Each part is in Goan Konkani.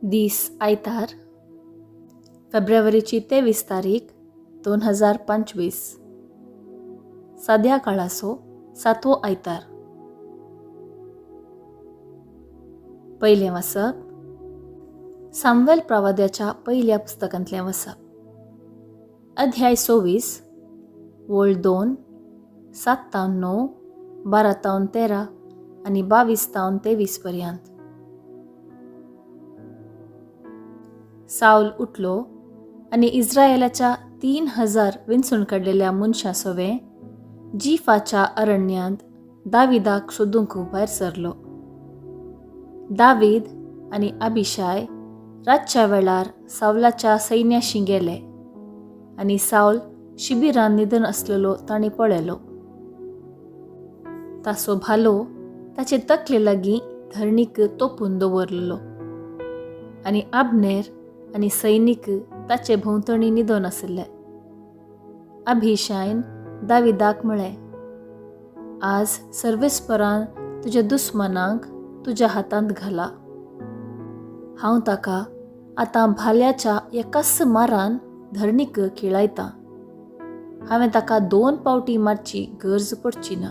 दीस आयतार, फेब्रुवारीची 23 तारीख 2025, साद्या काळाचो सातवो आयतार. पयलें वाचप सामवेल प्रवाद्याच्या पयल्या पुस्तकांतलें वाचप, अध्याय 26, वळ 2, 7-9, 12-13 आनी 22-23 पर्यंत. सावल उठलो आनी इस्रायलाच्या 3000 विंचून काडलेल्या मनशां सवें जिफाच्या अरण्यांत दाविदाक सोदूंक भायर सरलो. दावीद आनी अबिशाय रातच्या वेळार सावलाच्या सैन्याशी गेले आनी सावल शिबिरान न्हिदून आसलेलो तांणी पळयलो. ताचो भालो ताचे तकले लागीं धरणीक तोपून दवरलेलो आनी आबनेर आनी सैनीक ताचे भोंवतणी न्हिदून आशिल्ले. अभिशायन दाविदाक म्हळें, आज सर्वेस्परान तुज्या दुस्मानांक तुज्या हातांत घाला. हांव ताका आतां भाल्याच्या एकाच मारान धरणीक खिळायतां. हांवें ताका 2 पावटी मारची गरज पडची ना.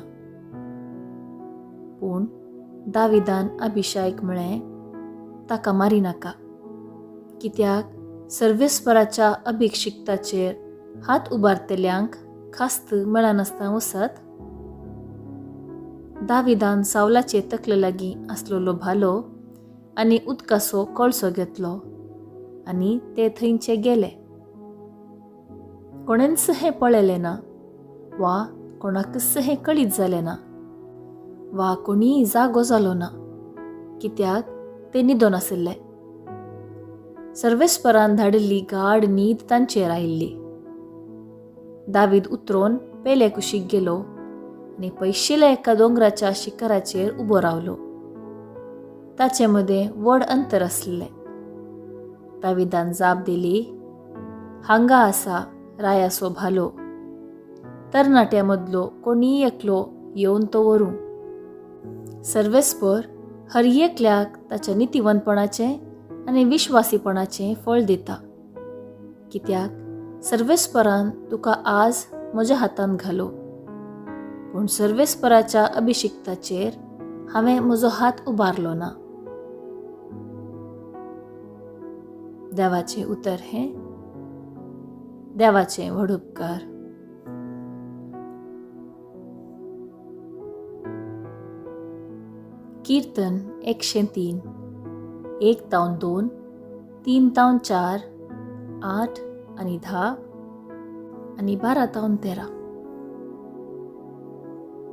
पूण दाविदान अभिशायक म्हळें, ताका मारी नाका, कित्याक सर्वेस्पराच्या अभिक्षिक्ताचेर हात उबारतल्यांक खास्त मेळनासतना वचत. दाविदान सावलाचे तकले लागीं आसलेलो भालो आनी उदकाचो कळसो घेतलो आनी ते थंयचे गेले. कोणेंच हें पळयलें ना वा कोणाकच हें कळीत जालें ना वा कोणीय जागो जालो ना, कित्याक ते न्हिदून आशिल्ले. सर्वेस्परान धाडिल्ली गाढ न्हीद तांचेर आयिल्ली. दावीद उतरून पेले कुशीक गेलो आनी पयशिल्या एका दोंगराच्या शिखराचेर उबो रावलो. ताचे मदें व्हड अंतर आसलें. दाविदान जाप दिली, हांगा आसा रायाचो भालो, तरणाट्या मदलो कोणीय एकलो येवन तो व्हरूं. सर्वेस्पर हर एकल्याक ताच्या नितीवंतपणाचें आनी विश्वासीपणाचें फळ दिता, कित्याक सर्वेस्परान तुका आज म्हज्या हातांत घालो. पूण सर्वेस्पराच्या अभिषिक्ताचेर हांवें म्हजो हात उबारलो ना. देवाचें उतर हें देवाचें व्हड उपकार. कीर्तन 103, 1-2, 3-4, 8 आनी 10 आनी 12-13.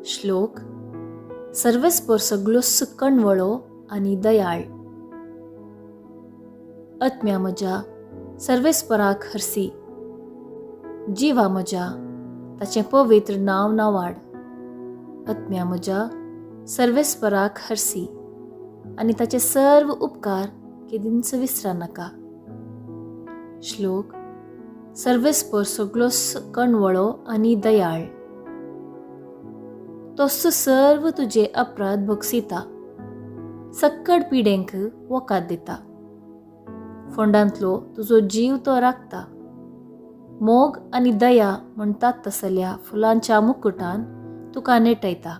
श्लोक सर्वेस्पर सगळोच कणवळो आनी दयाळ. आत्म्या म्हज्या सर्वेस्पराक हरसी, जिवा म्हज्या ताचें पवित्र नांव नावाड. आत्म्या म्हज्या सर्वेस्पराक हरसी आनी ताचे सर्व उपकार केदींच विसरा नाका. श्लोक सर्वेस्पर सगळोच कणवळो आनी दयाळ. तोच सर्व तुजे अपराध भोगसिता, सक्कड पिडेंक वकात दिता. फोंडांतलो तुजो जीव तो राखता. मोग आनी दया म्हणटात तसल्या फुलांच्या मुकुटान तुका नेटयता.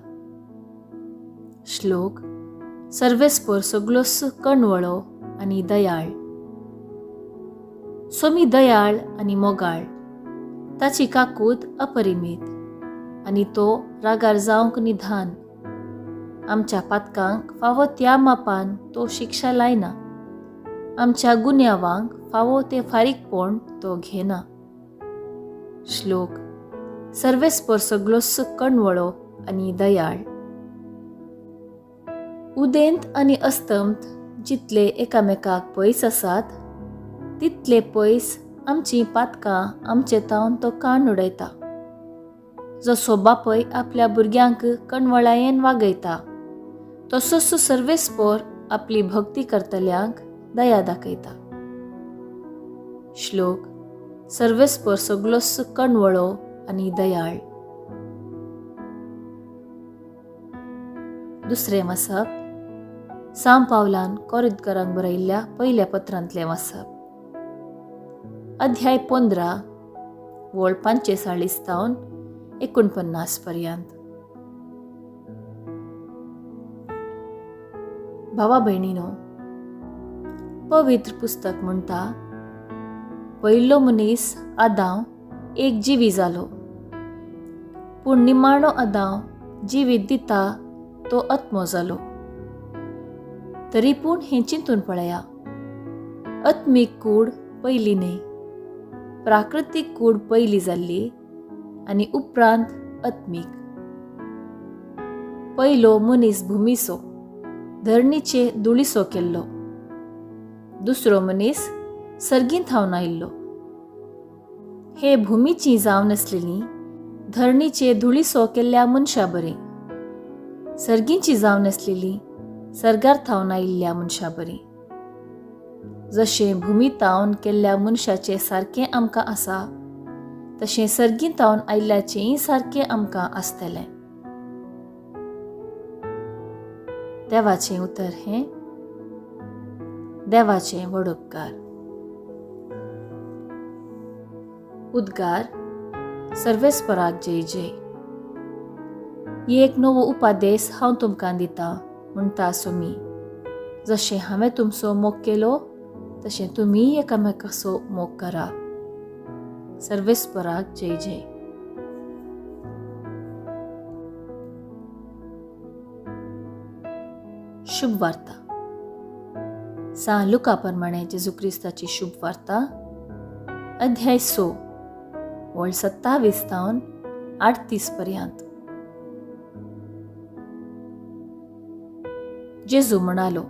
श्लोक सर्वेस्पर सगळोच कणवळो आनी दयाळ. सोमी दयाळ आनी मोगाळ, ताची काकूत अपरिमीत आनी तो रागार जावंक निधान. आमच्या पातकांक फावो त्या मापान तो शिक्षा लायना, आमच्या गुन्यांवांक फावो ते फारीकपण तो घेना. श्लोक सर्वेस्पर सगळोच कणवळो आनी दयाळ. उदेंत आनी अस्तंत जितले एकामेकाक पयस आसात तितले पयस आमचीं पातकां आमचे तावन तो कान उडयता. जसो बापय आपल्या भुरग्यांक कणवळायेन वागयता तसोच सर्वेस्पर आपली भक्ती करतल्यांक दया दाखयता. श्लोक सर्वेस्पर सगळोच कणवळो आनी दयाळ. दुसरें वाचप सांव पावलान कोरिंतकारांक बरयल्ल्या पयल्या पत्रांतलें वाचप. अध्याय 15 वळ 45 तावन 49 पर्यंत. भावा भयणीनो, पवित्र पुस्तक म्हणटा, पयलो मनीस आदांव एक जिवी जालो, पूण निमाणो आदांव जिवीत दिता तो आत्मो जालो. तरी पूण हें चिंतून पळया, आत्मीक कूड पयली न्हय, प्राकृतीक कूड पयली जाल्ली आनी उपरांत आत्मीक. पयलो मनीस भुमीचो, धरणीचे धुळीचो केल्लो. दुसरो मनीस सर्गीं थावन आयिल्लो. हे भुमीची जावन आसलेली धरणीचे धुळीचो केल्ल्या मनशा बरी, सर्गींची जावन आसलेली सर्गार थावन आयिल्ल्या मनशा बरी. जशें भुमी तावन केल्ल्या मनशाचें सारकें आमकां आसा, तशें सर्गीं तावन आयिल्ल्याचेंय सारकें आमकां आसतलें. देवाचें उतर हें देवाचें व्हड उपकार. उद्गार सर्वेस्पराक जय जय. एक नवो उपादेस हांव तुमकां दितां म्हणटा सोमी, जशें हांवें तुमचो मोग केलो तशें तुमी एकामेकाचो मोग करा. सर्वेस्पराक जय जय. शुभ वार्ता. सां लुका प्रमाणे जेजू क्रिस्ताची शुभ वार्ता, अध्याय 6 वळ 27 तावन 38 पर्यंत. जेजू म्हणालो,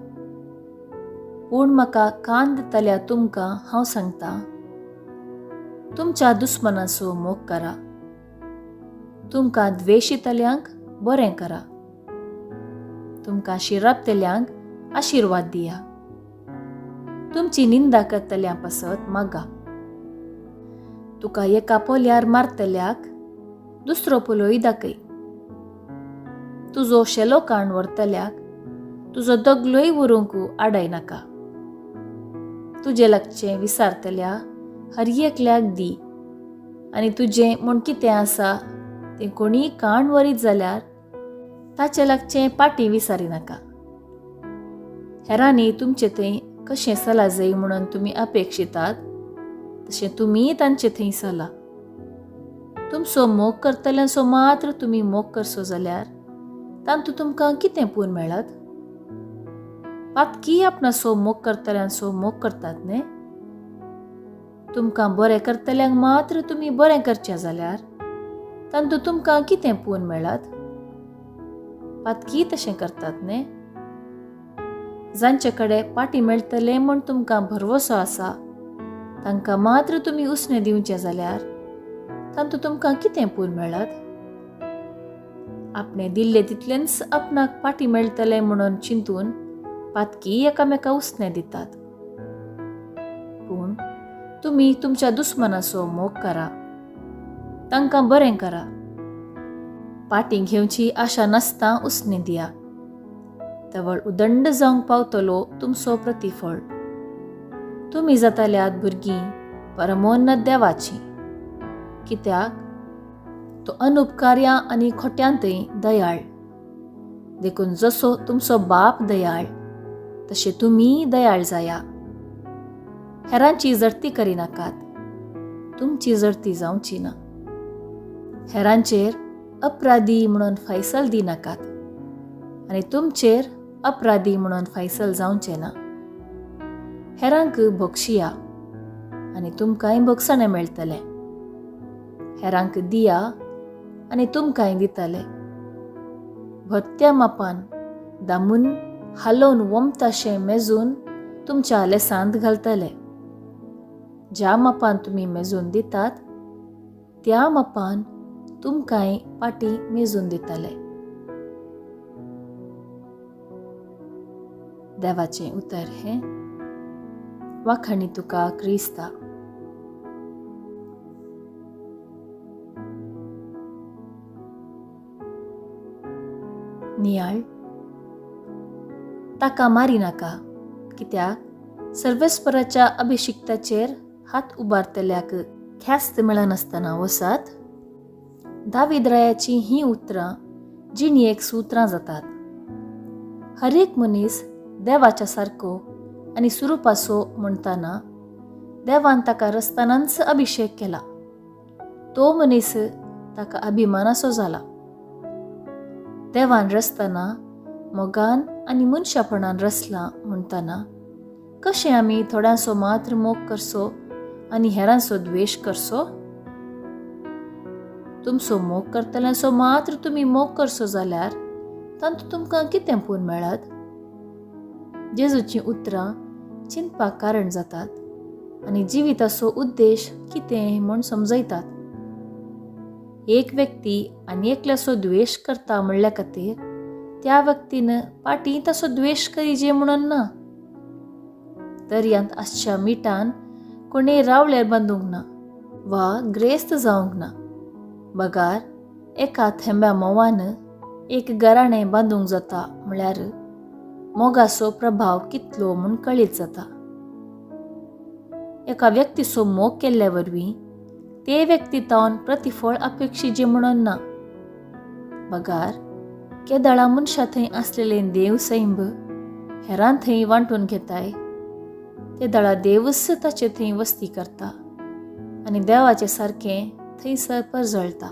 पूण म्हाका कान दितल्या तुमकां हांव सांगता, तुमच्या दुस्मनाचो मोग करा, तुमकां द्वेशितल्यांक बरें करा, तुमकां शिरापतल्यांक आशिर्वाद दिया, तुमची निंदा करतल्यां पासत मागा, तुका एका पोल्यार मारतल्याक दुसरो पोलोय दाखय, तुजो शेलो काण व्हरतल्याक तुजो दगलोय व्हरूंक आडाय नाका, तुजें लागचें विसारतल्या हर एकल्याक दी, आनी तुजें म्हूण कितें आसा तें कोणीय काण व्हरीत जाल्यार ताचे लागचें पाटी विसारी नाका. हेरांनी तुमचे थंय कशें सला जाय म्हणून तुमी अपेक्षितात तशें तुमीय तांचे थंय सला. तुमचो मोग करतल्यांचो मात्र तुमी मोग करचो जाल्यार तांतूं तुमकां कितें पूर्ण मेळत? पातकी आपणाचो मोग करतल्यांचो मोग करतात न्ही? तुमकां बरें करतल्यांक मात्र तुमी बरें करचें जाल्यार तांतूं तुमकां कितें पूर्ण मेळत? पातकी तशें करतात न्ही? जांचे कडेन पाटी मेळटलें म्हूण तुमकां भरवसो आसा तांकां मात्र तुमी उसणें दिवचें जाल्यार तांतूं तुमकां कितें पूर्ण मेळत? आपणें दिल्लें तितलेंच आपणाक पाटी मेळटलें म्हणून चिंतून पातकी एकामेका उसणें दितात. पूण तुमी तुमच्या दुस्मनाचो मोग करा, तांकां बरें करा, पाटी घेवची आशा नासता उसणें दिया, तवळ उदंड जावंक पावतलो तुमचो प्रतिफळ. तुमी जाताल्यात भुरगीं परमोन्नत देवाची, कित्याक तो अनुपकार्या आनी खोट्यांतय दयाळ. देखून जसो तुमचो बाप दयाळ तशें तुमीय दयाळ जाया. हेरांची जडती करिनाकात, तुमची जडती जावची ना. हेरांचेर अपराधी म्हणून फैसल दिनाकात आनी तुमचेर अपराधी म्हणून फैसल जावचें ना. हेरांक भोगशिया आनी तुमकांय भोगसणें मेळटलें. हेरांक दिया आनी तुमकांय दितले. भरत्या मापान दामून हालोवन वमताशें मेजून तुमच्या लेसांत घालतले. ज्या मापान तुमी मेजून दितात त्या मापान तुमकांय पाटी मेजून दितले. देवाचें उतर हें. वाखाणी तुका क्रिस्ता. नियाळ. ताका मारिनाका, कित्याक सर्वेस्पराच्या अभिशिक्ताचेर हात उबारतल्याक ख्यास्त मेळनासतना वसात. दावीद रायाचीं हीं उतरां जिणयेक सुत्रां जातात. हर एक मनीस देवाच्या सारको आनी सुरुपासो म्हणटाना देवान ताका रस्तानाच अभिशेक केला. तो मनीस ताका अभिमानासो जाला. देवान रचतना मोगान आनी मनशापणान रचला म्हणटाना कशें आमी थोड्यांचो मात्र मोग करचो आनी हेरांचो द्वेश करचो? तुमचो मोग करतल्यांचो मात्र तुमी मोग करचो जाल्यार तातूंत तुमकां कितें पूण मेळत? जेजूचीं उतरां चिंतपाक कारण जातात आनी जिविताचो उद्देश कितें म्हूण समजयतात. एक व्यक्ती आनी एकल्याचो द्वेश करता म्हणल्या खातीर त्या व्यक्तीन पाटी ताचो द्वेश करीजे म्हणून ना. दर्यांत आसच्या मिठान कोणें रावळ्यार बांदूंक ना वा ग्रेस्त जावंक ना, बगार एका थेंब्या म्होंवान एक घराणें बांदूंक जाता म्हळ्यार मोगाचो प्रभाव कितलो म्हूण कळीत जाता. एका व्यक्तीचो मोग केल्ल्या वरवीं ते व्यक्ती तावन प्रतिफळ अपेक्षीचे म्हणून ना, बगार केदळा मनशा थंय आसलेलें देव सैंब हेरां थंय वांटून घेताय ते दळा देवच ताचे थंय वस्ती करता आनी देवाचे सारकें थंयसर परजळटा.